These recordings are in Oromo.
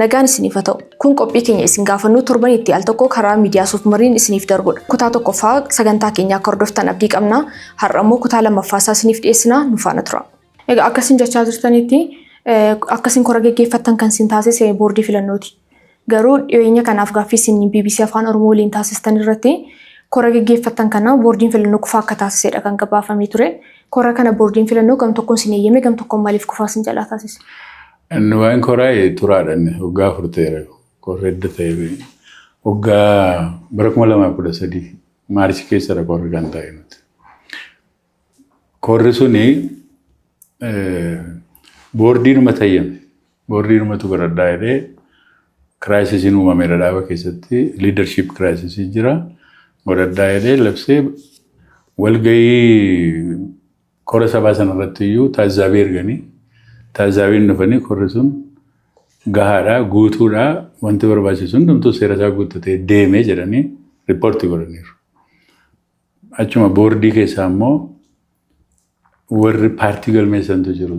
Nagaan isiniif haa ta'u. Kun qophii keenya isin gaafannu torbanitti al tokko karaa miidiyaa Soofumariin isiniif darbudha. Kutaa tokkoffaa sagantaa keenyaa akka hordoftan abdii qabna. Har'a immoo kutaa lammaffaa isaa isiniif dhiyeessina, nu faana tura. Egaa akkasiin jechaa jirtanitti, akkasiin kora geggeeffattan kan isin taasise boordii filannooti. Garuu dhiyeenya kanaaf gaaffii isin BBC Afaan Oromoo waliin taasistan irratti kora geggeeffattan kana boordiin filannoo kufaa akka taasisedha kan gabaafamee ture. Kora kana boordiin filannoo gam tokkoon isin eeyyame, gam tokkoon maaliif kufaa isin jalaa taasise? Inni waan koraa turaadha, inni waggaa 4 ta'eera. Korri edda ta'e waggaa bara 2013 Maarchi keessadha korri kan ta'e nuti. Korri suni boordiinuma tayyame. Boordiinumatu godhadhaa jedhee, crisisiin uumameera dhaaba keessatti, leadership crisisii jira. Godhadhaa jedhee labsee, walgahii kora sabaa sanarratti iyyuu taazzaabii erganii, taazzaabiin dhufanii, korri sun gahaadha, guutuudha, wanti barbaachisu hundumtuu seera isaa guuttatee deemee jedhanii riippoortii godhaniiru. Achuma boordii keessaa immoo warri paartii galmeessantu jiru.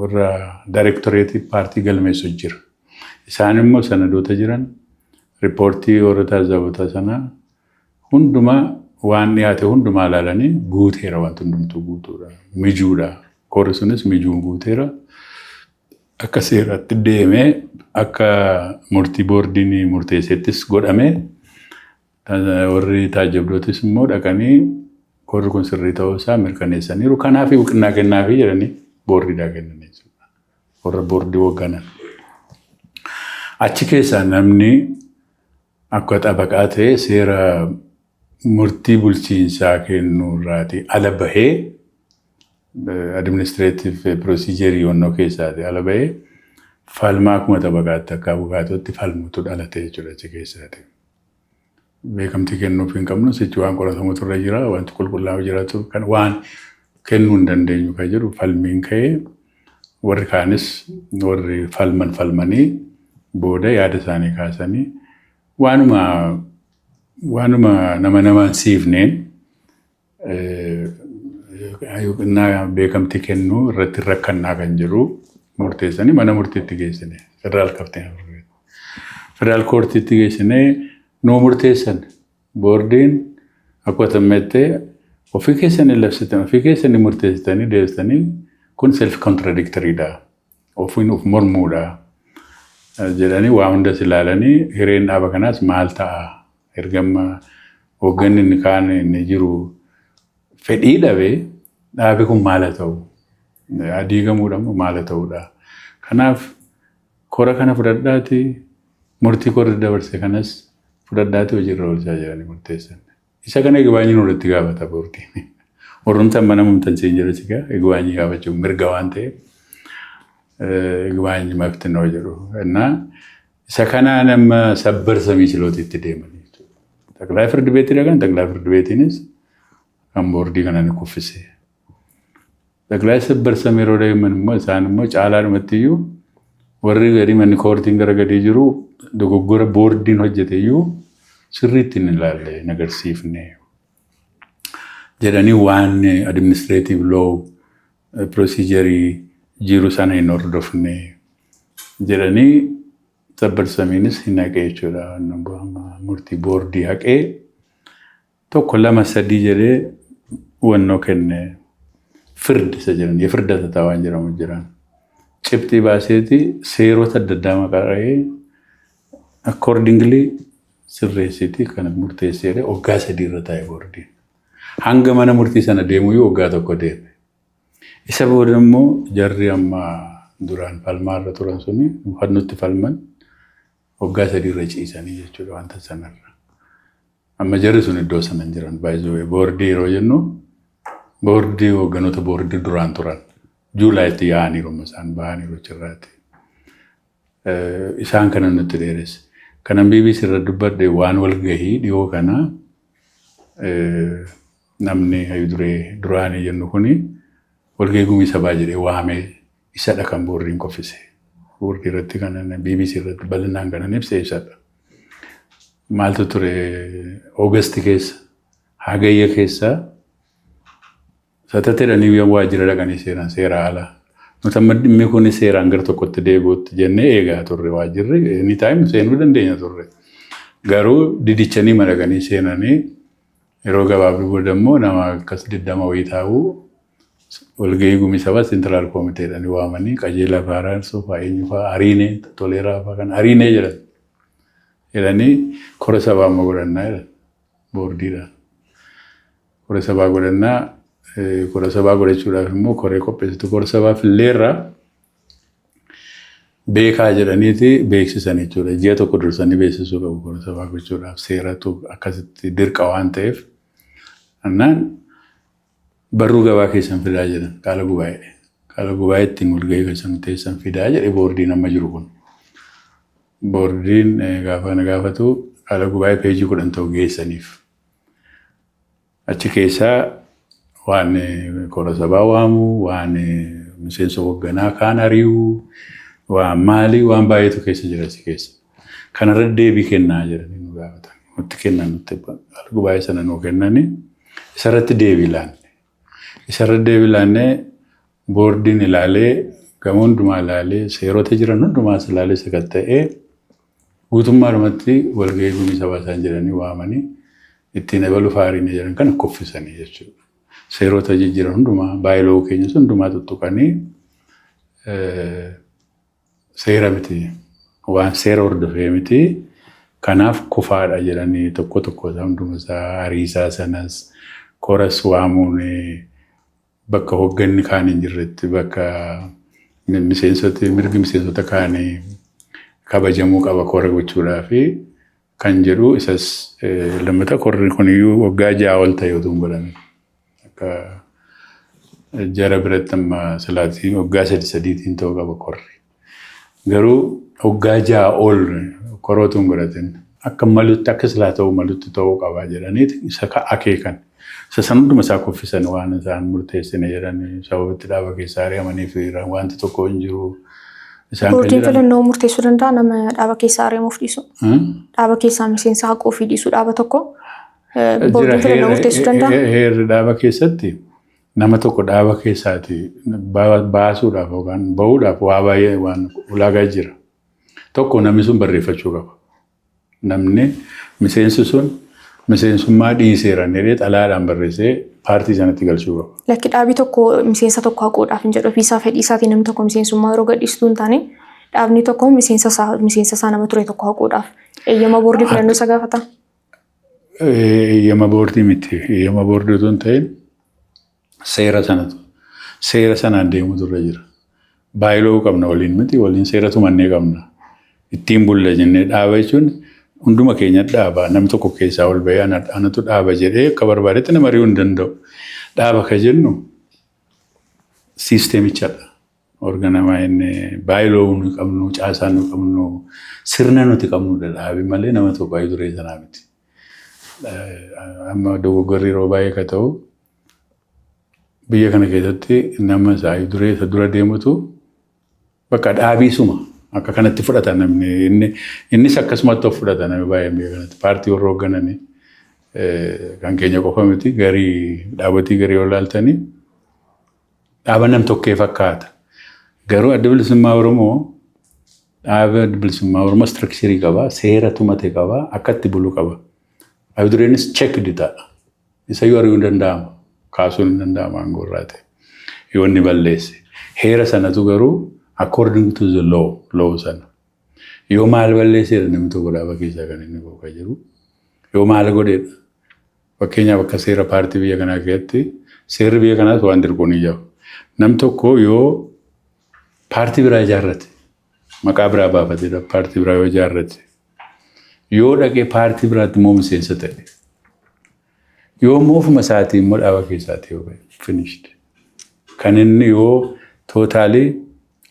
Warra daayirektoreetii paartii galmeessu jira. Isaan immoo sanadoota jiran, riippoortii warra taajjaboota sanaa hundumaa, waan dhiyaate hundumaa ilaalanii, guuteera, wanti hundumtuu guutuudha. Mijuudha. Korri sunis mijuu guuteera. Akka seeraatti deemee, akka murtii boordiin murteessettis godhamee, warri taajjabdootis immoo dhaqanii korri kun sirrii ta'uu isaa mirkaneessaniiru. Kanaaf wuqinnaa kennaafii jedhanii boordiidhaa kennan jechuudha. Warra boordii hoogganan. Achi keessaa namni akka xabaqaa ta'e seera murtii bulchiinsaa kennuu irraatii ala bahee, administrative procedure yoonnoo keessaati ala bahee, falmaa akkuma xabaqaatti, akka abukaatootti falmutu dhalate jechuudha achi keessaati. Beekamtii kennuuf hin qabnu, sichi waan qoratamutu irra jira, wanti qulqullaa'u jiraatu kan waan kennuu hin dandeenyu kan jedhu falmiin ka'ee, warri kaanis warri falman falmanii booda yaada isaanii kaasanii, waanuma nama namaan siifneen beekamtii kennuu irratti rakkannaa kan jedhu murteessanii mana murtiitti geessine, federaal kafteen federal courtiitti geessinee nuu murteessan. Boordiin akkuma tammeettee ofii keessanii labsitan, ofii keessanii murteessitanii deebistanii, kun self contradictoryidha, ofiin of mormuudha jedhanii, waa hundas ilaalanii, hireen dhaaba kanaas maal ta'a, ergamma hoogganni inni kaan inni jiru fedhii dhabee, dhaabi kun maal haa ta'u, diigamuudha moo maal haa ta'uudha? Kanaaf kora kana fudhadhaati, murtii korri dabarse kanas fudhadhaati hojiirra oolchaa jedhanii murteessan. Isa kana igbaanyi nurratti gaafata boordiin. Warrumti amma namumtan siin jedhu sigaa igbaanyi gaafachuun mirga waan ta'eef, igbaanyi mafti noo jedhu. Innaa isa kanaan amma ሰበር ሰሚ ችሎት deemanii jechuudha. ጠቅላይ ፍርድ ቤት dhaqan, ጠቅላይ ፍርድ beetiinis kan boordii kana ni kuffise. ጠቅላይ ሰበር ሰሚ yeroo deeman immoo, isaan immoo caalaadhumatti iyyuu warri gadi manni courtiin gara gadii jiru dogoggora boordiin hojjete iyyuu sirriitti hin ilaalle, hin agarsiifne jedhanii, waan administrative law procedure jiru sana hin hordofne jedhanii, ሰበር ሰሚinis hin haqee jechuudha. Murtii boordii haqee, tokko, lama, sadii jedhee hubannoo kenne, ፍርድ isa jedhan, የፍርድ ሐተታ waan jedhamu jiran. Cibxii baaseeti seerota adda addaa maqaa dhahee, accordingly sirreessiti kan murteessee waggaa 3 irra taa'e boordiin. Hanga mana murtii sana deemuyyuu waggaa tokko deeme. Isa booda immoo jarri amma duraan falmaa irra turan suni kan nutti falman waggaa 3 irra ciisanii jechuudha wanta sanarra. Amma jarri sun iddoo sana hin jiran. Baay'ee boordii yeroo jennu, boordii hoogganoota boordii duraan turan Juulaayitti yaa'aniiru, isaan bahaniiru achirraati. Isaan kana nutti dheeresse. Kanan BBC irra dubbadhe waan walgahii dhiyoo kana namni hayu duree duraanii jennu kuni walgahii gumii sabaa jedhee waamee, isadha kan boordiin kuffise. Boordii irratti kanan BBC irratti bal'inaan kanan ibse isadha. Maaltu ture? Oogasti keessa, Hagayya keessa satateedhanii waajjira dhaqanii seenan seera ala. Nuti amma dhimmi kun seeraan gara tokkotti deebi'utti jennee eegaa turre, waajjirri any time seenuu dandeenya turre. Garuu didichanii madaqanii seenanii, yeroo gabaabduu booda immoo nama akkas 20 wayii taa'uu walgahii gumii sabaa central committeedhaan waamanii, Qajeelaa fa'aa, Araarsoo fa'aa, eenyu fa'aa ariinee, Toleeraa fa'aa kan ariinee jedhan jedhanii, kora sabaa amma godhannaa jedhan boordiidhaan. Kora sabaa godhannaa, kora sabaa godhachuudhaaf immoo koree qopheessitu kora sabaa filleerraa beekaa jedhaniiti beeksisan jechuudha. Ji'a tokko dursanii beeksisuu qabu kora sabaa gochuudhaaf, seeratu akkasitti dirqa waan ta'eef. Annaan barruu gabaa keessan fidaa jedhan, qaala gubaa'ee. Qaala gubaa'ee ittiin walgahii keessan teessan fidaa jedhe boordiin amma jiru kun. Boordiin gaafa na gaafatu qaala gubaa'ee peejii 10 ta'u geessaniif. Achi keessaa waan kora sabaa waamuu, waan miseensa hoogganaa kaan ari'uu, waan maalii, waan baay'eetu keessa jira achi keessa. Kanarra deebii kennaa jedhanii nu gaafatan. Nutti kennan, nutti qaala gubaa'ee sana nuu kennanii, isarratti deebii laanne. Isarratti deebii laannee, boordiin ilaalee, gama hundumaa ilaalee, seerota jiran hundumaas ilaalee, sakatta'ee, guutummaadhumatti walgahii gumii sabaa isaan jedhanii waamanii ittiin ebalu faariin jedhan kana kuffisanii jechuudha. Seerota jijjiiran hundumaa, bylaw keenyas hundumaa tuttuqanii, seera miti, waan seera hordofee miti, kanaaf kufaadha jedhanii, tokko tokko isaa hunduma isaa ariisaa sanas, koras waamuun bakka hoogganni kaan hin jirretti, bakka miseensoti, mirgi miseensota kaanii kabajamuu qaba kora gochuudhaa fi kan jedhu isas. Lammata korri kuniyyuu waggaa 6 ol ta'e utuu hin godhamin. Akka jara biratti amma silaatii waggaa sadi sadiitiin ta'uu qaba korri. Garuu waggaa 6 ol koroo utuu hin godhatin, akka malutti, akka silaa ta'uu malutti ta'uu qaba jedhanii isa akeekan. Isa san hunduma isaa kuffisan. Waan isaan murteessine jedhanii sababatti dhaaba keessaa ari'amanii fi wanti tokko hin jiru. Isaan kan Boordiin filannoo murteessuu danda'a nama dhaaba keessaa ari'amuuf dhiisu? Dhaaba keessaa miseensa haquu fi dhiisuu dhaaba tokko boordiin filannoo murteessuu danda'a? Heerri dhaaba keessatti nama tokko dhaaba keessaati baasuudhaaf yookaan bahuudhaaf waa baay'ee waan ulaagaa jira. Tokko, namni sun barreeffachuu qaba. Namni miseensi sun miseensummaa dhiiseera jedhee xalayaadhaan barreessee paartii sanatti galchuu qaba. Lakki, dhaabii tokko miseensa tokko haquudhaaf hin jedhu. Ofiisaa fedhii isaatiin namni tokko miseensummaa yeroo gadhiistuu hin taane, dhaabni tokko miseensa isaa nama ture tokko haquudhaaf eeyyama boordii filannoo isa gaafata. Eeyyama boordii miti. Eeyyama boordii otoo hin ta'in seera sanatu, seera sanaan deemutu irra jira. Bylaw qabna waliin miti, waliin seera tumannee qabna. Ittiin bulla jennee, dhaaba jechuun hunduma keenya dhaaba. Namni tokko keessaa ol bahee anatu dhaaba jedhee akka barbaadetti nama ari'uu hin danda'u. Dhaaba ka jennu siistemichadha. Organamaa inni bylaw nu qabnu, caasaa nu qabnu, sirna nuti qabnudha dhaabi malee nama tokko ayi duree sanaa miti. Amma dogoggorri yeroo baay'ee ka ta'u biyya kana keessatti nama isaa duree isa dura deemutu bakka dhaabiisuma akka kanatti fudhata namni, inni innis akkasumatti of fudhata. Namni baay'een biyya kanatti paartii warra hooggananii, kan keenya qofa miti, garii dhaabotii garii yoo ilaaltanii dhaaba nam tokkee fakkaata. Garuu Adda Bilisummaa Oromoo, dhaaba Adda Bilisummaa Oromoo structure qaba, seera tumate qaba, akka itti bulu qaba. Ayi dureenis checked ta'a. Isa yoo ari'uu hin danda'ama. Kaasuun hin danda'ama aangoo irraa ta'e. Yoo inni balleesse. Heera sanatu garuu according to the law, law sana. Yoo maal balleesseedha namni tokko dhaaba keessaa kan inni booqaa jiru? Yoo maal godheedha? Fakkeenyaaf, akka seera paartii biyya kanaa keessatti, seerri biyya kanaas waan dirquu ni jiru. Nam tokko yoo paartii biraa ijaarrate, maqaa biraa baafatee paartii biraa yoo ijaarrate, yoo dhaqee paartii biraatti immoo miseensa ta'e, yoo immoo ofuma isaatii immoo dhaaba keessaatii yoo ba'e, finished. Kan inni yoo totally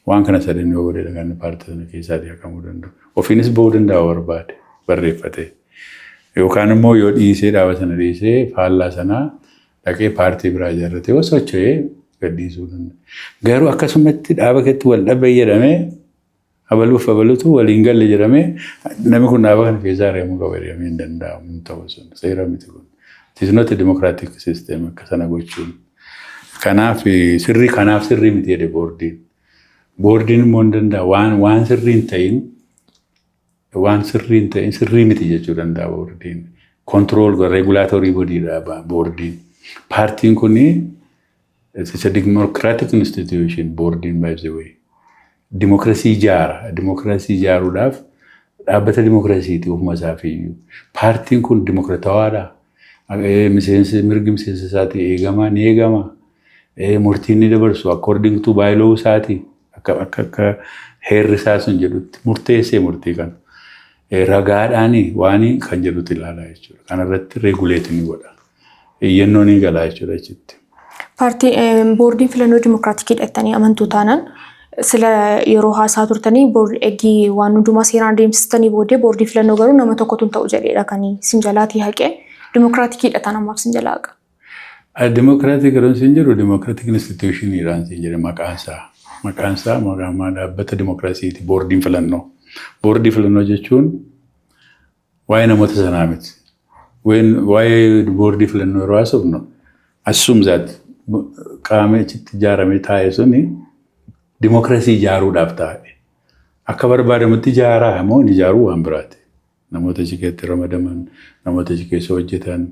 waan kana sadan yoo godheedha kan inni paartii sana keessaatii haqamuu danda'u. Ofiinis ba'uu danda'a barbaade barreeffatee. Yookaan immoo yoo dhiisee, dhaaba sana dhiisee, faallaa sanaa dhaqee paartii biraa ijaarratee yoo socho'ee gadhiisuu danda'a. Garuu akkasumatti dhaaba keessatti wal dhabe jedhamee, abaluuf abalutu waliin galle jedhamee, namni kun dhaaba kana keessaa ari'amuu qaba jedhamee hin danda'amu, hin ta'u, sun seera miti kun. It is not a democratic system akka sana gochuun. Kanaaf sirrii, kanaaf sirrii miti jedhe boordiin. Boordiin immoo hin danda'a, waan sirrii hin ta'in, waan sirrii hin ta'in sirrii miti jechuu danda'a boordiin. Control regulatory bodydha boordiin. Paartiin kuni, it's a democratic institution, boordiin, by the way. Dimokiraasii ijaara. Dimokiraasii ijaaruudhaaf dhaabbata dimokiraasiiti ofuma isaafiyyuu. Paartiin kun dimokiraatawaadha. Miseensi, mirgi miseensa isaatii eegamaa ni eegama. Murtiin ni dabarsu according to bylaw isaatii, akka heerri isaa sun jedhutti murteessee murtii kana. Ragaadhaani waan kan jedhutti ilaalaa jechuudha. Kanarratti regulate ni godha. Iyyannoo ni galaa jechuudha achitti. Paartii boordiin filannoo dimokiraatikii jettanii amantuu taanaan, sila yeroo haasaa turtanii eegii waan hundumaa seeraan deemsistanii booddee boordii filannoo garuu nama tokkotu hin ta'u jedheedha kan sin jalaatii haqee. Dimokiraatikiidha taanaan maaf sin jalaa haqa? Democratic yeroo sin jedhu, democratic institutioniidhaan sin jedhe maqaan isaa. Maqaan isaa maqaan dhaabbata dimokiraasiiti boordiin filannoo. Boordii filannoo jechuun waa'ee namoota sanaa miti. Waa'ee boordii filannoo yeroo haasofnu, assume that qaama achitti ijaaramee taa'e suni dimokiraasii ijaaruudhaaf taa'e. Akka barbaadamutti ijaaraa moo hin ijaaruu waan biraati. Namoota achi keessatti ramadaman, namoota achi keessa hojjetan,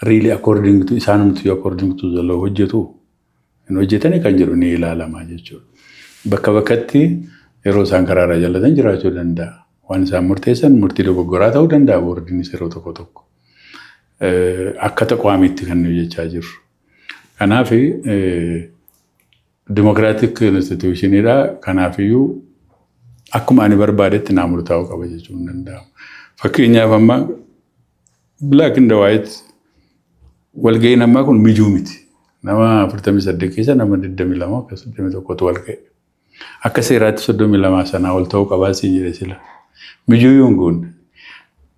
really according to isaanumti according to the law hojjetu hin hojjetani kan jedhu ni ilaalama jechuudha. Bakka bakkatti yeroo isaan karaarra jallatan jiraachuu danda'a. Waan isaan murteessan murtii dogoggoraa ta'uu danda'a boordiinis yeroo tokko tokko. Akka taqwaamiitti kan nuyi jechaa jirru. Kanaaf democratic institutioniidha. Kanaafiyyuu akkuma ani barbaadetti naa murtaa'uu qaba jechuun hin danda'amu. Fakkeenyaaf, amma black and white walga'iin ammaa kun mijuu miti. Nama 48 keessa nama 22 akka 31tu wal ga'e. Akka seeraatti 32 sanaa ol ta'uu qabaa siin jedhe sila. Mijuu yoo hin goone,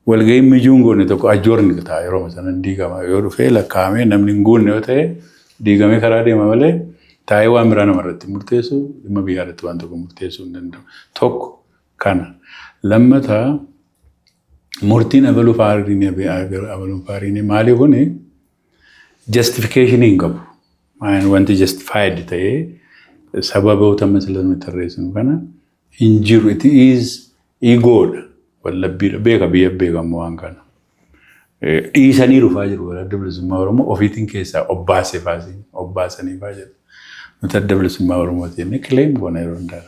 walga'iin mijuu hin goone tokko adjourn ta'a, yeroo sana diigama. Yoo dhufee lakkaa'amee namni hin guunne yoo ta'e, diigamee karaa deema malee taa'ee waan biraa namarratti murteessu, dhimma biyyaa irratti waan tokko murteessuu hin danda'u. Tokko kana. Lammataa, murtiin abaluu faariin abaluu faariin maali kuni justification hin qabu. Wanti justified ta'ee sababoota masala nuti tarreessinu kana hin jiru. It is egoodha. Wallabbiidha. Beeka, biyya beekamu waan kana. Dhiisanii dhufaa jiru. Adda Bilisummaa Oromoo ofiitiin keessaa obbaasee faasii obbaasanii faa jedhu. Nuti Adda Bilisummaa Oromooti jennee claim goona yeroo hundaa.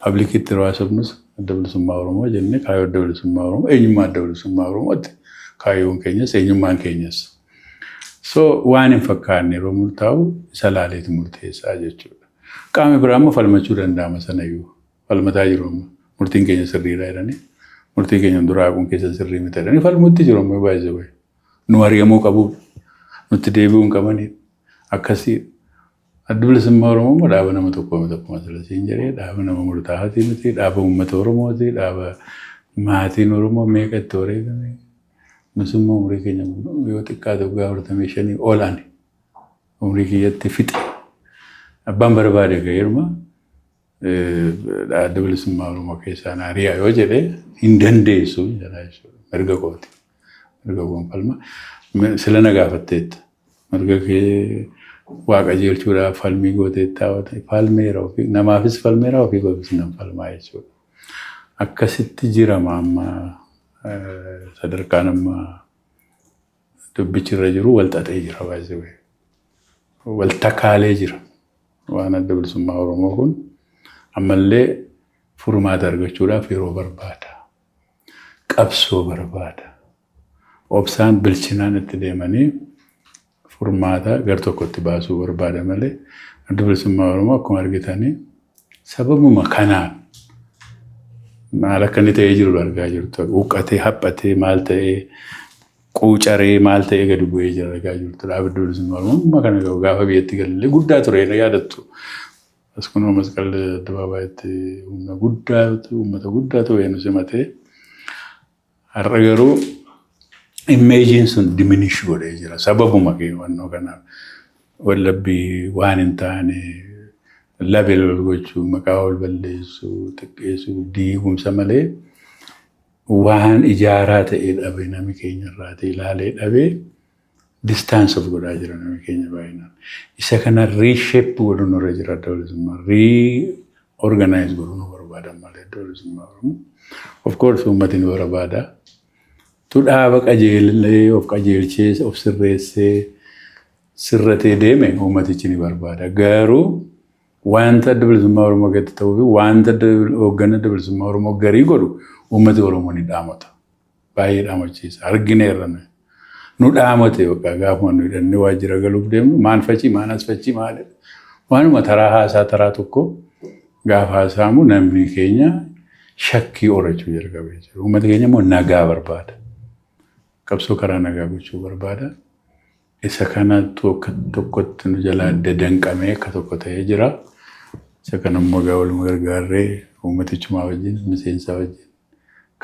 Publicitti yeroo haasofnus Adda Bilisummaa Oromoo jennee, kaayyoo Adda Bilisummaa Oromoo, eenyummaa Adda Bilisummaa Oromootti kaayyoon keenyas eenyummaan keenyas. So waan hin fakkaanne yeroo murtaa'u isa laaleetu murteessaa jechuudha. Qaamni biraa immoo falmachuu danda'ama sanayyuu. Falmataa jiru amma. Murtiin keenya sirriidha jedhanii, murtii keenya duraa kun keessa sirrii miti jedhanii falmutti jiru amma baay'ee baay'ee. Nu ari'amuu qabu. Nutti deebi'uu hin qabanidha. Akkasii. Adda Bilisummaa Oromoo immoo dhaaba nama tokkoo miti, akkuma silasiin jedhee, dhaaba nama murtaa'aatii miti, dhaaba uummata Oromooti, dhaaba maatiin Oromoo meeqa itti wareegame. Nus immoo umurii keenya yoo xiqqaate waggaa 45 ol ani umurii kiyyatti fixe. Abbaan barbaade ga'eeruma Adda Bilisummaa Oromoo keessaa na ari'a yoo jedhe, hin dandeessu jedha jechuudha. Mirga kooti. Mirga koon falma. Sila na gaafatteetta. Mirga kee waa qajeelchuudhaaf falmii gooteettaa, falmeera, ofii namaafis falmeera, ofii koofis nan falmaa jechuudha. Akkasitti jirama. Amma sadarkaan amma dubbichi irra jiru wal xaxee jira baay'ee. Wal takaalee jira. Waan Adda Bilisummaa Oromoo kun ammallee furmaata argachuudhaaf yeroo barbaada. Qabsoo barbaada. Obsaan, bilchinaan itti deemanii furmaata gar tokkotti baasuu barbaada malee, Adda Bilisummaa Oromoo akkuma argitanii sababuma kanaan maal akka inni ta'ee jiru argaa jirtu. Huqqatee, haphatee, maal ta'ee, quucaree, maal ta'ee gadi bu'ee jira argaa jirtu. Adda Bilisummaa Oromoo amma kana gaafa biyyatti galallee guddaa ture yaadattu. As kunoo Masqal Addabaabaayyitti humna guddaatu, uummata guddaatu nu simatee. Har'a garuu imageiin sun diminish godhee jira. Sababuma keewwannoo kanaaf. Wallabbii waan hin taane label wal gochuu, maqaa wal balleessuu, xiqqeessuu, diigumsa malee waan ijaaraa ta'ee dhabe, nami keenya irraa ta'e ilaalee dhabee distance of godhaa jira nami keenya baay'inaan. Isa kana reshape godhuun irra jira Adda Bilisummaa. Organize godhuu nu barbaadan malee Adda Bilisummaa Oromoo. Of course, uummati ni barbaada. Tu dhaaba qajeelee, of qajeelchee, of sirreessee, sirratee deeme uummatichi ni barbaada. Garuu wanta Adda Bilisummaa Oromoo keessatti ta'uu fi wanta hoogganaa Adda Bilisummaa Oromoo garii godhu uummati Oromoo ni dhaamata. Baay'ee dhaamachiisa. Argineerra. Nu dhaamate yookaan gaafuma nu hidhannee waajjira galuuf deemnu maan fachi, maan as fachi, maali. Waanuma taraa haasaa taraa tokko gaafa haasa'amu namni keenya shakkii horachuu jalqabee jira. Uummati keenya immoo nagaa barbaada. Qabsoo karaa nagaa gochuu barbaada. Isa kanatu akka tokkotti nu jalaa dadanqamee akka tokko ta'ee jira. Isa kana immoo egaa waluma gargaarree, uummatichumaa wajjin, miseensaa wajjin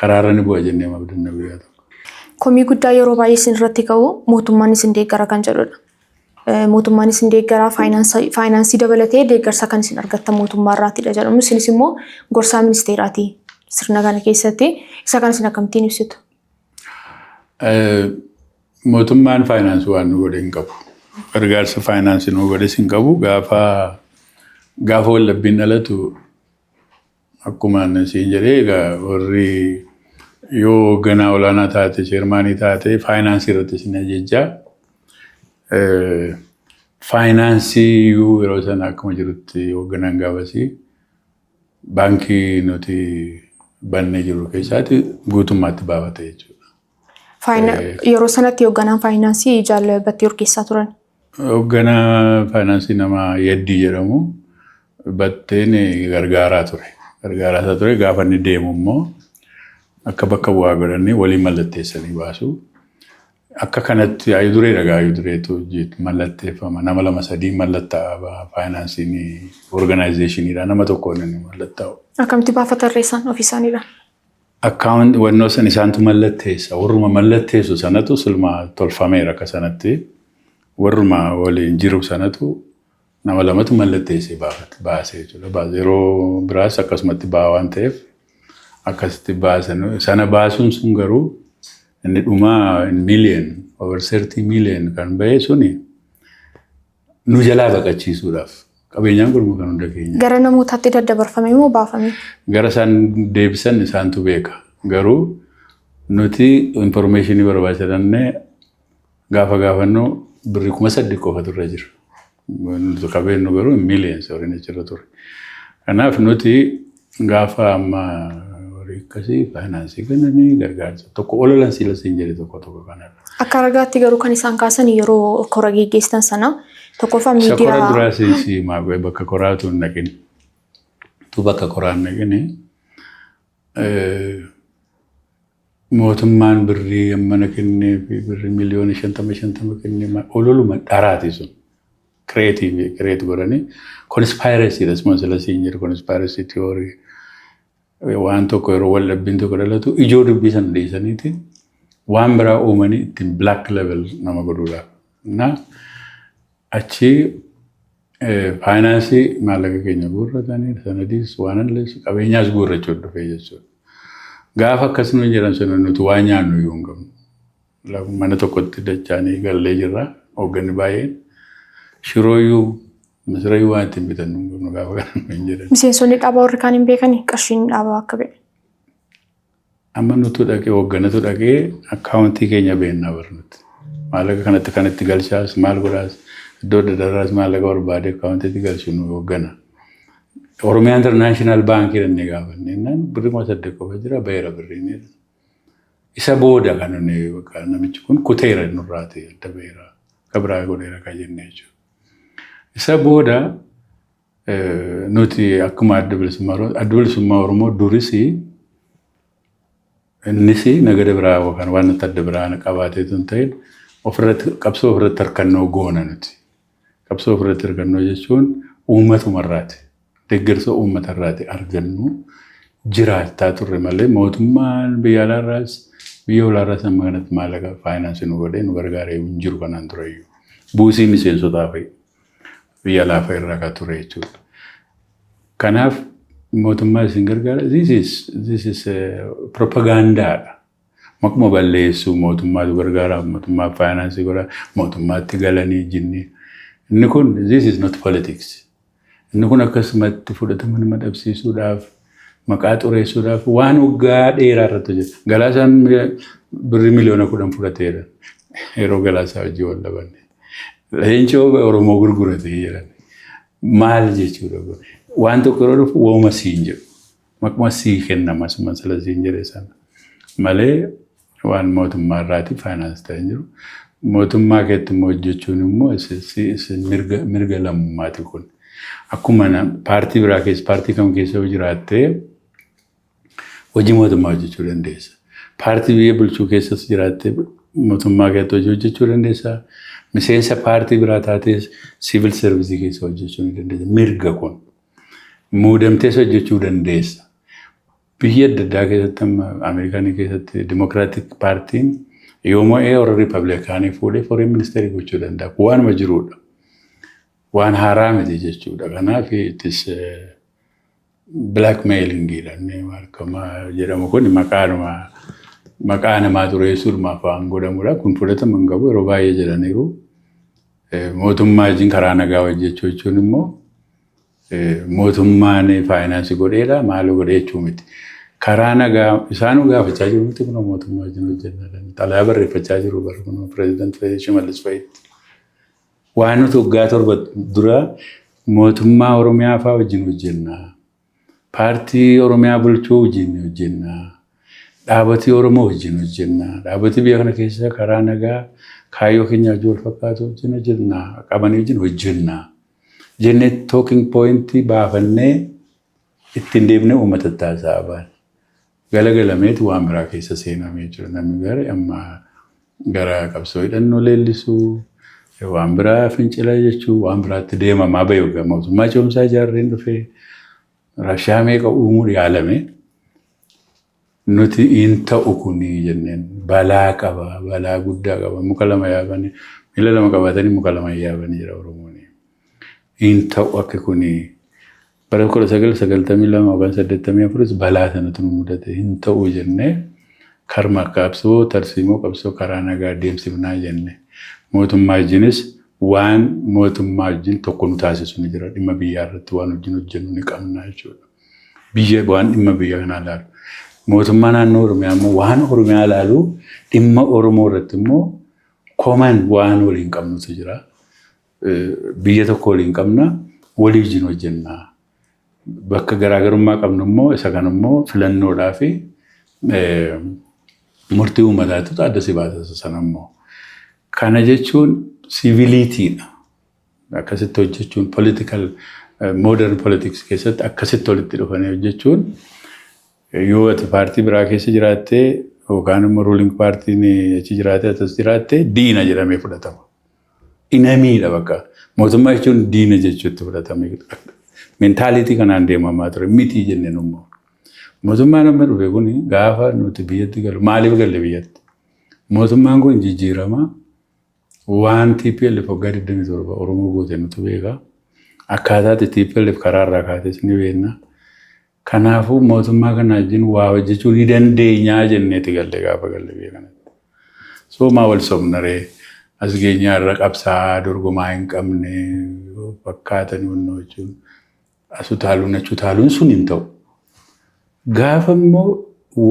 karaarra ni bu'a jennee abdanna guyyaa tokko. Komii guddaa yeroo baay'ee isin irratti ka'u mootummaan isin deeggara kan jedhudha. Mootummaan isin deeggaraa, faayinaansii dabalatee deeggarsa kan isin argattan mootummaa irraatidha jedhamu. Isinis immoo gorsaa ministeeraati sirna kana keessatti. Isa kana isin akkamittiin ibsitu? Mootummaan faayinaansii waan nu godhe hin qabu. Gargaarsa faayinaansii nu godhes hin qabu. Gaafa wallabbiin dhalatu, akkuma siin jedhee egaa, warri yoo hoogganaa olaanaa taate, chairmanii taate, faayinaansii irratti isin ajajjaa. Faayinaansii iyyuu yeroo sana akkuma jirutti hoogganaan gaafasii baankii nuti bannee jiru keessaatti guutummaatti baafate jechuudha. Yeroo sanatti hoogganaan faayinaansii Jaal Battee Urgeessaa turan. Hoogganaa faayinaansii nama Yeddii jedhamu. Batteen gargaaraa ture. Gargaaraa isaa ture. Gaafa inni deemu immoo akka bakka bu'aa godhanii waliin mallatteessanii baasu. Akka kanatti hayyuu dureedha gaa, hayyuu dureetu mallatteeffama. Nama lama sadii mallattaa'a faayinaansiin organizationiidha. Nama tokkoon inni mallattaa'u. Akkamitti baafatan isaan ofii isaaniidha? Account wannoo san isaantu mallatteessa. Warruma mallatteessu sanatu silma tolfameera akka sanatti. Warruma waliin jiru sanatu nama lamatu mallatteessee baasee jechuudha. Yeroo biraas akkasumatti ba'a waan ta'eef akkasitti baasan. Sana baasuun sun garuu inni dhumaa million, over 30 million kan bahe suni nu jalaa baqachiisuudhaaf. Qabeenyaan kun kan hunda keenya. Gara namootaatti daddabarfame moo baafame? Gara isaan deebisan isaantu beeka. Garuu nuti informationii barbaachifannee gaafa gaafannu birrii 8,000 qofatu irra jira. Nuti qabeenyu garuu millions horiin achirra ture. Kanaaf nuti gaafa amma horii akkasii faayinaansii kennanii gargaarsa tokko ololan siila siin jedhe tokko tokko kanarra. Akka ragaatti garuu kan isaan kaasan yeroo kora geggeessitan sana tokkoffaa Isa kora miidiyaa duraa si maa bakka koraatu hin dhaqin. Tu bakka koraa hin dhaqini. Mootummaan birrii mana kennee fi birrii miliyoona 50 50 kennee ololuma dharaati sun. Creative create godhanii conspiracy dha sila siin jedhu, conspiracy theory. Waan tokko yeroo wal dhabbiin tokko dhalatu ijoo dubbii sana dhiisaniiti waan biraa uumanii ittiin black label nama godhuudhaaf. Na achi faayinaansii maallaqa keenya guurratanii, sanadiis waan alleessu qabeenyaas guurrachuu dhufee jechuudha. Gaafa akkasuma jedhan sana nuti waa nyaannu iyyuu hin qabnu. Mana tokkotti dachaanii gallee jirra, hoogganni baay'een. Shirooyyuu misirayyuu waan ittiin bitannu hin qabnu gaafa kana hin jedhan. Miseensonni dhaabaa warri kaan hin beekani qarshiin dhaabaa akka ba'e? Amma nutu dhaqee, hoogganatu dhaqee, accountii keenya beennaa barnuti. Maallaqa kanatti kan itti galchaas, maal godhaas, iddoo adda addaarraas maallaqa barbaade accountiitti galchu nu hooggana. Oromiyaa International Baankii dhannee gaafanne jennaan birrii 8,000 qofa jira, baheera birriin. Isa booda kan nuyi namichi kun kuteera nurraati, adda baheera, akka biraa godheera kan jenne jechuudha. Isa booda nuti akkuma Adda Bilisummaa Oromoo duris innis nagada biraa yookaan waan adda biraa qabaatee tun ta'in ofirratti qabsoo ofirratti harkannoo goona nuti. Qabsoo ofirratti harkannoo jechuun uummatumarraati. Deeggarsa uummatarraati argannu jiraachaa turre malee mootummaan biyya alaarraas biyya olaarraas amma kanatti maallaqa faayinaansii nu godhee nu gargaaree hin jiru kanaan durayyuu. Buusii miseensotaa fa'i biyya alaa fa'i irraa kan ture jechuudha. Kanaaf mootummaa isin gargaara, this is propagaandaadha. Maquma balleessuu, mootummaatu gargaara, mootummaa faayinaansii godha, mootummaatti galanii jinni. Inni kun, this is not politics. Inni kun akkasumatti fudhatama nama dhabsiisuudhaaf, maqaa xureessuudhaaf waan waggaa dheeraa irratti hojjeta. Galaasaan birrii 10 miliyoona fudhateera. Yeroo Galaasaa hojii wal dhabanne. Leencoo Oromoo gurgurate jedhan. Maal jechuudha kun? Waan tokko yeroo dhufu wooma siin jedhu. Maquma sii kennama asuma sila siin jedhe sana. Malee waan mootummaa irraati finance ta'e hin jiru. Mootummaa keetti immoo hojjechuun immoo mirga lammummaati kun. Akkuma paartii biraa keessa, paartii kam keessa yoo jiraattee, hojii mootummaa hojjechuu dandeessa. Paartii biyya bulchuu keessas jiraattee mootummaa keessatti hojii hojjechuu dandeessa. Miseensa paartii biraa taatees civil service keessa hojjechuu ni dandeessa. Mirga kun. Muudamtees hojjechuu dandeessa. Biyya adda addaa keessatti, amma Ameerikaanii keessatti, Democratic Partyn yoo mo'ee warra Riippablikaanii fuudhee foreign minister gochuu danda'a. Kun waanuma jirudha. Waan haaraa miti jechuudha. Kanaaf itis blackmailingiidha. Inni jedhamu kun maqaanuma maqaa namaa xureessuudhumaaf waan godhamudha. Kun fudhatama hin qabu, yeroo baay'ee jedhaniiru. Mootummaa wajjin karaa nagaa hojjechuu jechuun immoo mootummaan finance godheedha maaloo godhee jechuu miti. Karaa nagaa isaanuu gaafachaa jiru miti, kun mootummaa wajjin hojjennaa. Xalayaa barreeffachaa jiru bara kun pireezidaantii Shimallis fa'itti. Waan nuti waggaa 7 dura mootummaa Oromiyaa fa'aa wajjin hojjennaa. Paartii Oromiyaa bulchuu wajjin hojjennaa. Dhaabatii Oromoo wajjin hojjennaa. Dhaabatii biyya kana keessa karaa nagaa kaayyoo keenya wajjin wal fakkaatu wajjin hojjennaa. Qabanii wajjin hojjennaa. Jennee talking point baafannee ittiin deemnee uummata taasisaa baane. Galagalameetu waan biraa keessa seenamee jira. Namni gara amma gara qabsoo hidhannoo leellisuu, waan biraa fincila jechuu, waan biraatti deemamaa bahe. Mootummaa ce'umsaa ijaarreen dhufee rashaa meeqa uumuu yaalame. Nuti hin ta'u kuni jenneen, balaa qaba, balaa guddaa qaba. Muka lama yaabanii, miila lama qabatanii muka lama yaabanii jira Oromoon. Hin ta'u akka kuni, bara 1992 yookaan 84s balaa sanatu nu mudate, hin ta'u jennee karma qabsoo, tarsiimoo qabsoo karaa nagaa deemsifnaa jenne. Mootummaa wajjinis waan mootummaa wajjin tokko nu taasisu ni jira. Dhimma biyyaa irratti waan wajjin hojjennu ni qabna jechuudha. Biyya waan dhimma biyya kanaa ilaalu. Mootummaa naannoo Oromiyaa immoo waan Oromiyaa ilaalu, dhimma Oromoo irratti immoo common waan waliin qabnutu jira. Biyya tokko waliin qabna, walii wajjin hojjenna. Bakka garaagarummaa qabnu immoo isa kana immoo filannoodhaa fi murtii uummataatu adda si baasa sana immoo. Kana jechuun civilitydha. Akkasitti hojjechuun political modern politics keessatti akkasitti walitti dhufanii hojjechuun, yoo ati paartii biraa keessa jiraattee yookaan immoo ruling partyn achi jiraatee atas jiraattee, diina jedhamee fudhatama. Enemydha bakka. Mootummaa jechuun diina jechuutti fudhatame. Mentality kanaan deemamaa ture miti jenneen immoo. Mootummaan amma dhufe kun gaafa nuti biyyatti galu, maaliif galle biyyatti? Mootummaan kun jijjiirama waan TPLF waggaa 27 Oromoo goote nutu beeka. Akkaataatti TPLF karaa irraa kaates ni beekna. Kanaafuu mootummaa kana wajjin waa hojjechuu ni dandeenyaa jenneeti galle gaafa galle biyya kanatti. So maa wal sobnaree as geenyaa irra qabsaa dorgomaa hin qabne fakkaatanii wannoo jechuun as utaaluun achi utaaluun sun hin ta'u. Gaafa immoo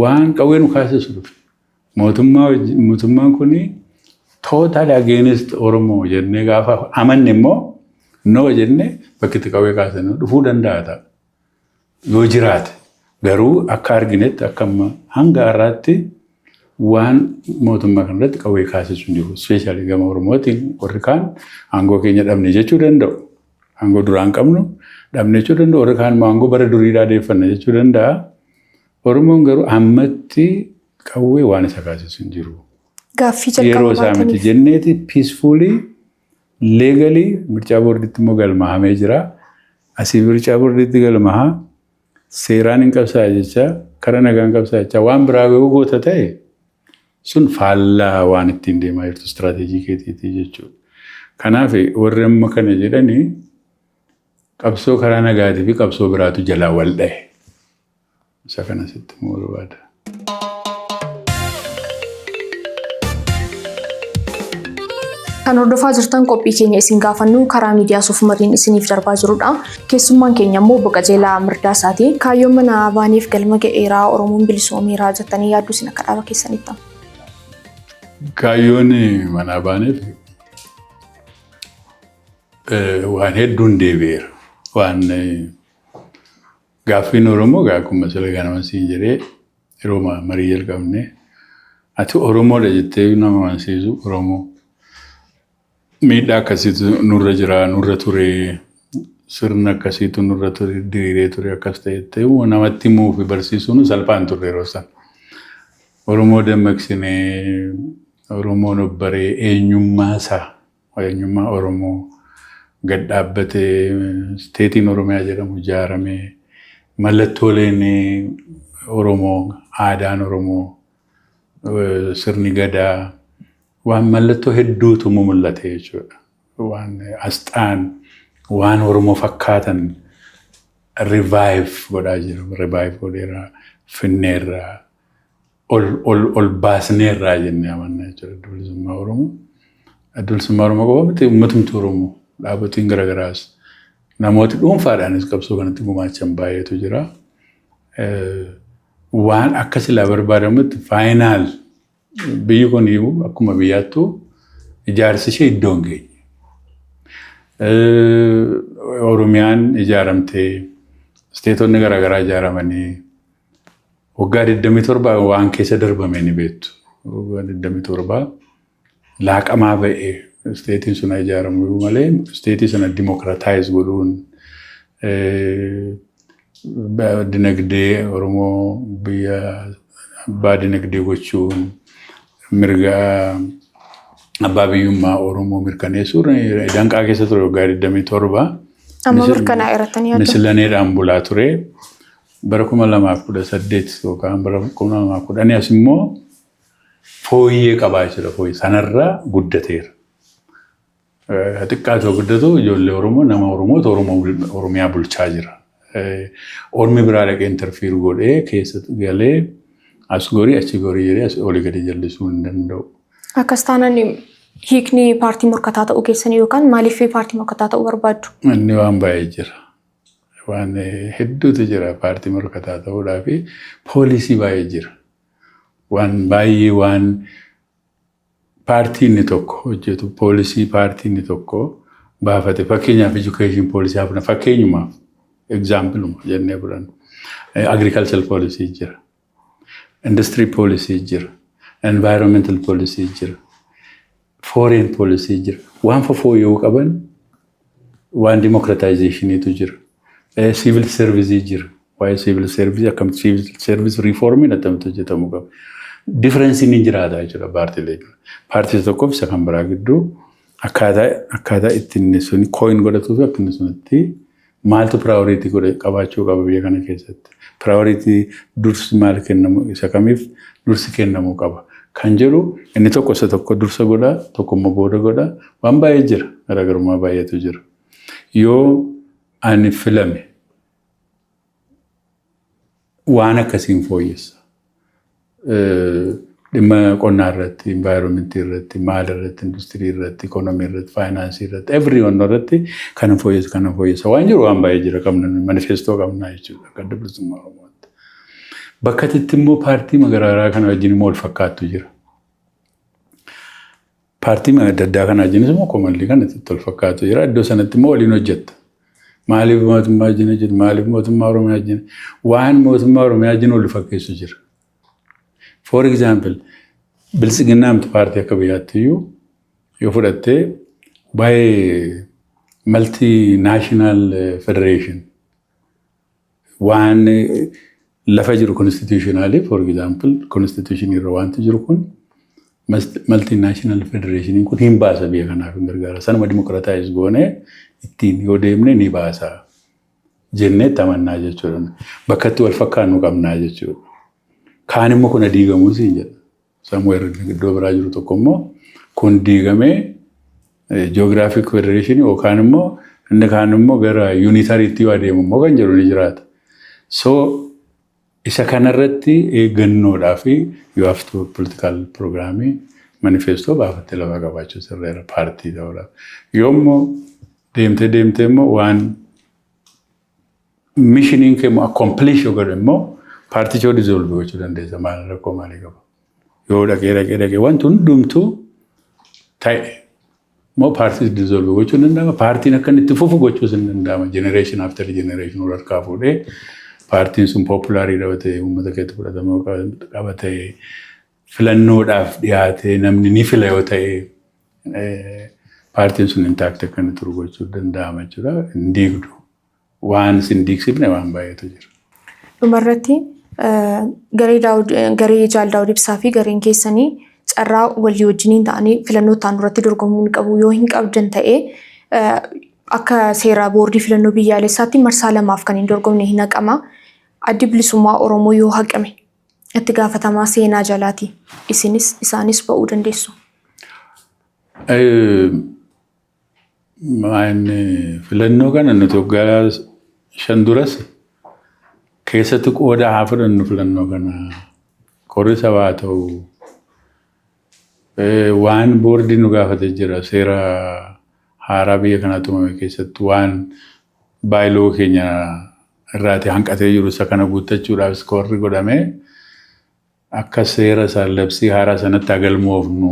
waan qawwee nu kaasisu dhufe, mootummaan kun totally against Oromoo jennee gaafa amanne immoo, no jennee bakki itti qawwee kaasan dhufuu danda'a ta'a. Yoo jiraate garuu akka arginetti, akka amma hanga har'aatti waan mootummaa kanarratti qawwee kaasisu hin jiru. Especially gama Oromootiin warri kaan aangoo keenya dhabne jechuu danda'u. Aangoo duraan qabnu dhabne jechuu danda'u. Warri kaan immoo aangoo bara duriidhaa deeffanna jechuu danda'a. Oromoon garuu ammatti qawwee waan isa kaasisu hin jiru. Gaaffii Yeroo isaa miti jalqaba jenneeti peacefully, legally mircaa boordiitti immoo galmahamee jira. Asii mircaa boordiitti galmahaa seeraan hin qabsaa jecha, karaa nagaan qabsaa jecha, waan biraa yoo goota ta'e sun faallaa waan ittiin deemaa jirtu strategy keetiitii jechuudha. Kanaaf warri amma kana jedhanii qabsoo karaa nagaatii fi qabsoo biraatu jalaa wal dhahe. Isa kana sitti himuu barbaada. Kan hordofaa jirtan qophii keenya isin gaafannu karaa miidiyaa Soofumariin isiniif darbaa jirudha. Keessummaan keenya immoo Obbo Qajeelaa Mirdaasaati. Kaayyoon mana baaniif galma ga'eeraa, Oromoon bilisoomeeraa jettanii yaaddu isin akka dhaaba keessanitti? Kaayyoon manaa baaneef waan hedduun deebi'eera. Waan gaaffiin Oromoo akkuma sila ganama siin jedhee, yeroo marii jalqabne, ati Oromoodha jettee nama amansiisu, Oromoo miidhaa akkasiitu nurra jira, nurra ture, sirna akkasiitu nurra ture, diriiree ture, akkas ta'e namatti himuu fi barsiisuun salphaan turre yeroo sana. Oromoo dammaqsinee, Oromoon obbaree, eenyummaa isaa, eenyummaa Oromoo gad dhaabbatee, stateiin Oromiyaa jedhamu ijaaramee, mallattooleen Oromoo, aadaan Oromoo, sirni gadaa, waan mallattoo hedduutu mul'ate jechuudha. Waan asxaan waan Oromoo fakkaatan revive godhaa jiru. Revive godheera, finneerra, ol ol ol baasneerraa jennee amanna jechuudha. Adda Bilisummaa Oromoo. Adda Bilisummaa Oromoo qofa miti, uummatumti Oromoo, dhaabotiin garaagaraas, namooti dhuunfaadhaanis qabsoo kanatti gumaachan baay'eetu jira. Waan akka silaa barbaadamutti final biyyi kun iyyuu akkuma biyyaattuu ijaarsi ishee iddoo hin geenye. Oromiyaan ijaaramtee, stateonni garaagaraa ijaaramanii waggaa 27 waan keessa darbame ni beektu. Waggaa 27 laaqamaa ba'ee stateiin sun ijaaramu malee, state sana democratize godhuun, dinagdee Oromoo biyya abbaa dinagdee gochuun, mirga abbaa biyyummaa Oromoo mirkaneessuun danqaa keessa ture waggaa 27. Amma mirkanaa'eera jettanii yaaddu? Misilaneedhaan bulaa ture. Bara 2018 yookaan bara 2010 as immoo fooyyee qabaa jira. Fooyyee sanarraa guddateera. Xiqqaatoo guddatu, ijoollee Oromoo, nama Oromootu Oromiyaa bulchaa jira. Ormi biraa dhaqee interfere godhee keessa galee as gorii achi gorii jedhee as olii gadi jallisuu hin danda'u. Akkas taanaan hiikni paartii morkataa ta'uu keessanii yookaan maaliif paartii morkataa ta'uu barbaaddu? Inni waan baay'ee jira. Waan hedduutu jira. Paartii morkataa ta'uudhaa fi policy baay'ee jira. Waan baay'ee, waan paartii inni tokko hojjetu, policy paartii inni tokko baafate, fakkeenyaaf education policy haa fudhannu, fakkeenyumaaf, exampleuma jennee fudhannu. Agricultural policy jira. Industry policy jira. Environmental policy jira. Foreign policy jira. Waan fofooyya'uu qaban, waan democratizationiitu jira. Civil service jira. Waa'ee civil service, akkamitti civil service reformiin akkamitti hojjetamuu qaba. Differenceiin ni jiraata jechuudha paartiilee. Paartii tokkoof isa kan biraa gidduu akkaataa itti inni sun coin godhatuu fi akka inni sunitti maaltu priority godhe qabaachuu qaba biyya kana keessatti. Priority, dursi maal kennamu, isa kamiif dursi kennamuu qaba kan jedhu, inni tokko isa tokko dursa godha, tokko immoo booda godha, waan baay'ee jira, garaagarummaa baay'eetu jira. Yoo ani filame waan akkasiin fooyyessa. Dhimma qonnaa irratti, environmentii irratti, maal irratti, industirii irratti, ikoonomii irratti, faayinaansii irratti, everyone irratti kana fooyyessa, kana fooyyessa waan jiru, waan baay'ee jira, qabna, manifesto qabna jechuudha akka Adda Bilisummaa Oromootti. Bakka itti immoo paartii garaagaraa kana wajjin immoo wal fakkaattu jira. Paartii adda addaa kana wajjinis immoo commonly kan itti wal fakkaatu jira. Iddoo sanatti immoo waliin hojjetta. Maaliif mootummaa wajjin hojjetu? Maaliif mootummaa Oromiyaa wajjin? Waan mootummaa Oromiyaa wajjin wal fakkeessu jira. For example, Biltsiginnaa miti, paartii akka biyyaatti iyyuu yoo fudhattee, baay'ee multinational federation waan lafa jiru, constitutionally, for example, constitution irra wanti jiru kun, multinational federationiin kun hin baasa, biyya kanaaf hin gargaara. Sanuma democratize goonee ittiin yoo deemne ni baasa jennee itti amannaa jechuudha. Bakka itti wal fakkaannu qabnaa jechuudha. Kaan immoo kun diigamuu siin jedha. Somewhere iddoo biraa jiru tokko immoo kun diigamee geographic federation yookaan immoo inni kaan immoo gara unitaryitti yoo adeemu immoo kan jedhu ni jiraata. So isa kanarratti eeggannoodhaa fi you have to political programming Manifesto baafattee lafa qabaachuu sirreera paartii ta'uudhaaf. Yoommoo deemtee deemtee immoo waan missioniin kee immoo accomplish yoo godhe immoo paarticha dissolve gochuu dandeessa. Maal rakkoo maalii qaba? Yoo dhaqee dhaqee dhaqee wanti hundumtuu ta'e immoo paartii dissolve gochuu hin danda'ama. Paartiin akka inni itti fufu gochuus hin danda'ama. Generation after generation wal harkaa fuudhee paartiin sun popularii ta'e, uummata keessatti fudhatama qaba ta'e, filannoodhaaf dhiyaatee namni ni fila yoo ta'e, paartiin sun intact akka inni turu gochuu danda'ama jechuudha. Hin diigdu. Waan sin diigsifne waan baay'eetu jira. Dhumarratti, garee Jaal Daawud Ibsaa fi gareen keessanii carraa walii wajjiniin ta'anii filannoo ta'an duratti dorgomuu ni qabu. Yoo hin qabdan ta'ee, akka seera boordii filannoo biyyaalessaatti marsaa lamaaf kan hin dorgomne hin haqama. Addi Bilisummaa Oromoo yoo haqame itti gaafatamaa seenaa jalaati. Isinis isaanis ba'uu dandeessu. Filannoo kana nuti waggaa 5 duras keessatti qooda haa fudhannu, filannoo kana qorri sabaa ta'u waan boordiin nu gaafate jira. Seera haaraa biyya kanaa tumame keessatti waan bylaw keenya irraati hanqatee jiru isa kana guuttachuudhaaf qorri godhamee akka seera isaan labsii haaraa sanatti agalmoofnu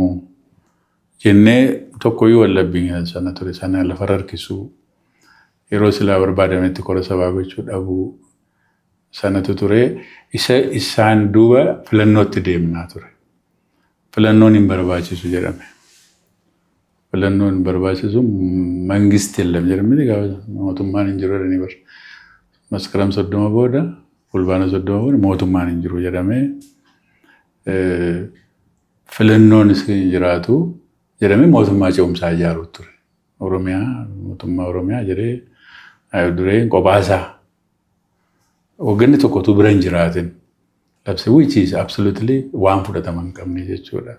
jennee tokkoyyuu wallabbiin sana ture sana lafarra harkisuu, yeroo silaa barbaadametti kora sabaa gochuu dhabuu sanatu ture. Isa isaan duuba filannootti deemnaa ture. Filannoon hin barbaachisu jedhame. Filannoon hin barbaachisu, መንግስት የለም jedhamee, gaafa mootummaan hin jiru jedhanii bara. Maskaram 30 booda, Fulbaana 30 booda mootummaan hin jiru jedhamee, filannoonis hin jiraatu jedhamee, mootummaa ce'umsaa ijaaruu ture. Oromiyaa, mootummaa Oromiyaa jedhee dureen qophaasaa. Hoogganni tokkotu bira hin jiraatin. Labsi which is absolutely waan fudhatama hin qabne jechuudha.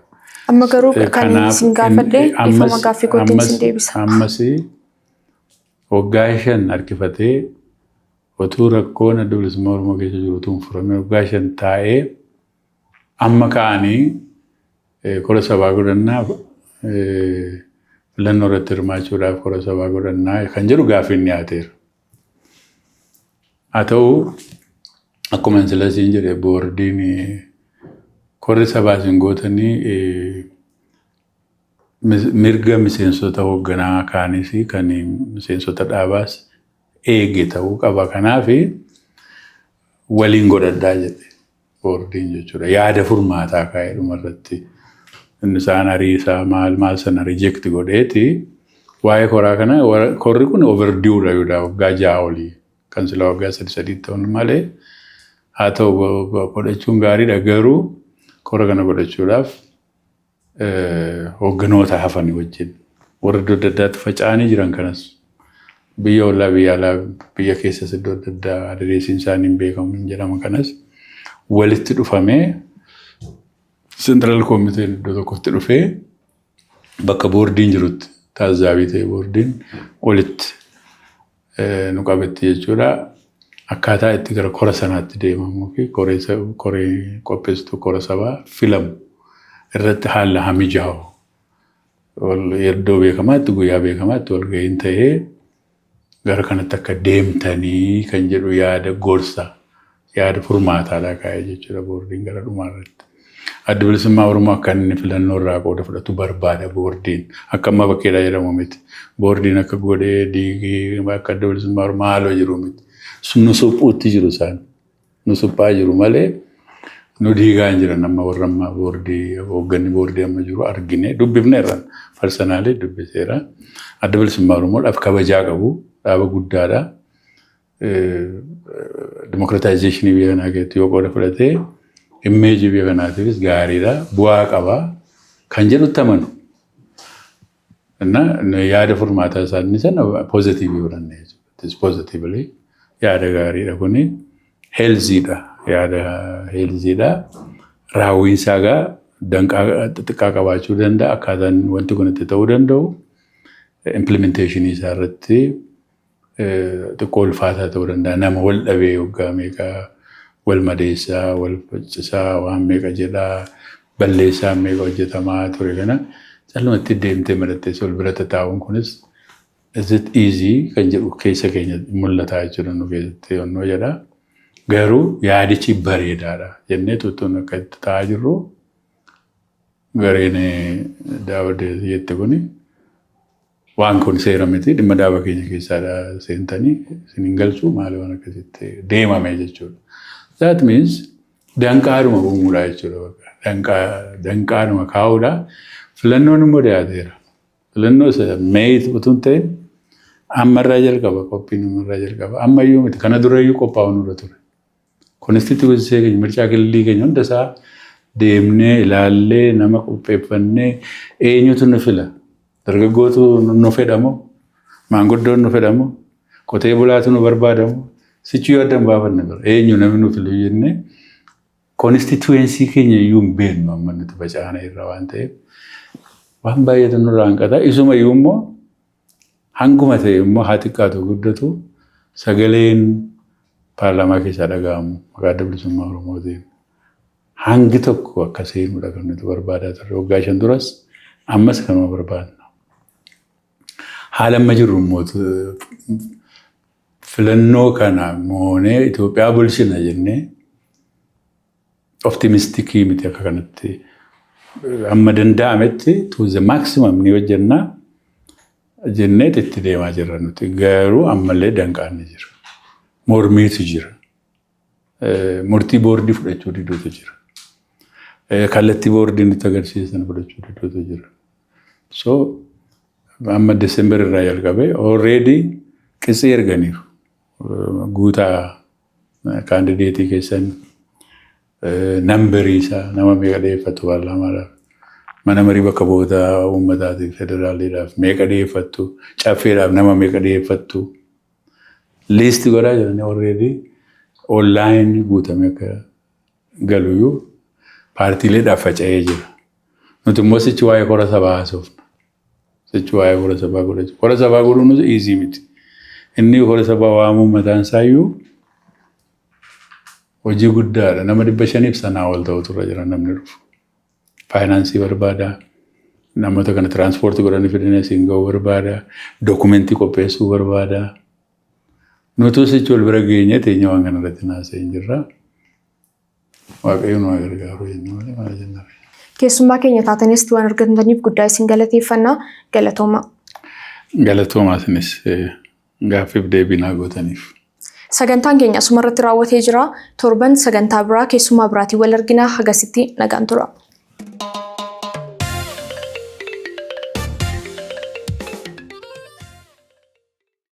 Amma garuu kan isin gaafadhe, dhiifama, gaaffii kootiin isin deebisa. Ammas waggaa 5 harkifatee, otuu rakkoon Adda Bilisummaa Oromoo keessa jiru utuu hin furamin waggaa 5 taa'ee, amma ka'anii kora sabaa godhannaa, filannoo irratti hirmaachuudhaaf kora sabaa godhannaa kan jedhu gaaffiin dhiyaateera. Haa ta'u, akkuma silasiin jedhe, boordiin korri sabaa isin gootanii mirga miseensota hoogganaa kaanis kan miseensota dhaabaas eege ta'uu qaba. Kanaaf waliin godhadhaa jedhe boordiin jechuudha. Yaada furmaataa kaa'ee dhumarratti inni isaan ariisaa maal maal sana reject godheeti waa'ee koraa kana. Korri kun overdue dha, waggaa 6 olii kan sila waggaa sadi sadii ta'uun malee. Haa ta'u, godhachuun gaariidha, garuu kora kana godhachuudhaaf hoogganoota hafanii wajjin, warra iddoo adda addaatti faca'anii jiran kanas, biyya ollaa, biyya alaa, biyya keessas iddoo adda addaa addressiin isaanii hin beekamu hin jedhama, kanas walitti dhufamee central committeen iddoo tokkotti dhufee bakka boordiin jirutti taazzaabii ta'e boordiin walitti nu qabetti jechuudha. Akkaataa itti gara kora sanaatti deemamuu fi koree qopheessituu kora sabaa filamu irratti haala haa mijaa'u. Iddoo beekamaatti, guyyaa beekamaatti walga'iin ta'ee gara kanatti akka deemtanii kan jedhu yaada gorsa, yaada furmaataadha kaa'ee jechuudha boordiin gara dhumaarratti. Adda Bilisummaa Oromoo akka inni filannoo irraa qooda fudhatu barbaada boordiin. Akka amma bakkeedhaa jedhamu miti. Boordiin akka godhee diigee akka Adda Bilisummaa Oromoo haaloo jiru miti. Nu suphuutti jiru isaan. Nu suphaa jiru malee nu diigaa hin jiran. Amma warra amma boordii, hoogganni boordii amma jiru argine dubbifneerra. Personally dubbiseera. Adda Bilisummaa Oromoodhaaf kabajaa qabu. Dhaaba guddaadha. Democratizationii biyya kanaa keessatti yoo qooda fudhatee imageii biyya kanaatiifis gaariidha, bu'aa qaba kan jedhutti amanu. Yaada furmaataa isaanii sana positively fudhanne jechuudha. Positively yaada gaariidha kuni, healthydha, yaada healthydha. Raawwiin isaa gaa danqaa xixiqqaa qabaachuu danda'a. Akkaataan wanti kun itti ta'uu danda'u implementationii isaa irratti xiqqoo ulfaataa ta'uu danda'a. Nama wal dhabee waggaa meeqaa wal madeessaa, wal faccisaa, waan meeqa jedhaa Balleessaa meeqa hojjetamaa ture kana callumatti deemtee madattee ol bira taa'uun kunis is it easy kan jedhu keessa keenya mul'ataa jechuudha nu keessatti yonnoo jedha. Garuu yaadichi bareedaadha jennee tuttuun akka itti taa'aa jirru, gareen Daawud jette kuni waan kun seera miti, dhimma dhaaba keenya keessaadha seentanii isin hin galchu, maali waan akkasitti deemame jechuudha. That means danqaadhuma uumuudha jechuudha. Danqaadhuma kaa'uudha. Filannoon immoo dhiyaateera. Filannoo isa May utuu hin ta'in ammarraa jalqaba, qophiin ammarraa jalqaba. Ammayyuu miti, kana durayyuu qophaa'uu nurra ture. Constituency keenya, mircaa kililii keenya hunda isaa deemnee ilaallee, nama qopheeffannee, eenyutu nu fila? Dargaggootu nu fedhamoo? Maanguddoon nu fedhamoo? Qotee bulaatu nu barbaadamoo? Sichi yoo adda hin baafanne bara eenyu namni nu filu jennee constituency keenya iyyuu hin beeknu. Amma nuti facaana irra waan ta'eef waan baay'eetu nurraa hanqata. Isuma iyyuu immoo hanguma ta'e immoo haa xiqqaatu guddatu, sagaleen paarlaamaa keessaa dhaga'amu maqaa Adda Bilisummaa Oromootiin hangi tokko akka seenuudha kan nuti barbaadaa turre. Waggaa 5 duras ammas kanuma barbaadna. Haala amma jirru immoo filannoo kana moonee Itoophiyaa bulchina jennee optimistic miti. Akka kanatti amma danda'ametti to the maximum ni hojjennaa jennee itti deemaa jirra nuti. Garuu ammallee danqaan ni jira. Mormiitu jira. Murtii boordii fudhachuu diduutu jira. Kallattii boordii nutti agarsiisan fudhachuu diduutu jira. So amma December irraa jalqabee already qitsii erganiiru. Guutaa candidate keessan, number isaa, nama meeqa dhiyeeffattu paarlaamaadhaaf, mana marii bakka bu'oota uummataatiif federaaliidhaaf meeqa dhiyeeffattu, caffeedhaaf nama meeqa dhiyeeffattu list godhaa jiranii, already online guutamee akka galuyyuu paartiileedhaaf faca'ee jira. Nuti immoo sichi waa'ee kora sabaa haasofna. Sichi waa'ee kora sabaa godhachuu. Kora sabaa godhuun easy miti. Inni kora sabaa waamuu mataan isaayyuu hojii guddaadha. Nama 500f sanaa ol ta'utu irra jira namni dhufu. Finance barbaada. Namoota kana transport godhanii fidanii asiin ga'uu barbaada. Document qopheessuu barbaada. Nuti sichi wal bira geenye teenya waan kana irratti naasee hin jirra. Waaqayyo nu haa gargaaru jennu malee maal jenna? Keessummaa keenya taatanis waan argataniif guddaa isin galateeffannaa. Galatooma. Galatoomaa isinis gaaffiif deebii naa gootaniif. Sagantaan keenya asuma irratti raawwatee jira. Torban sagantaa biraa keessummaa biraatiin wal argina. Hagasitti nagaan tura.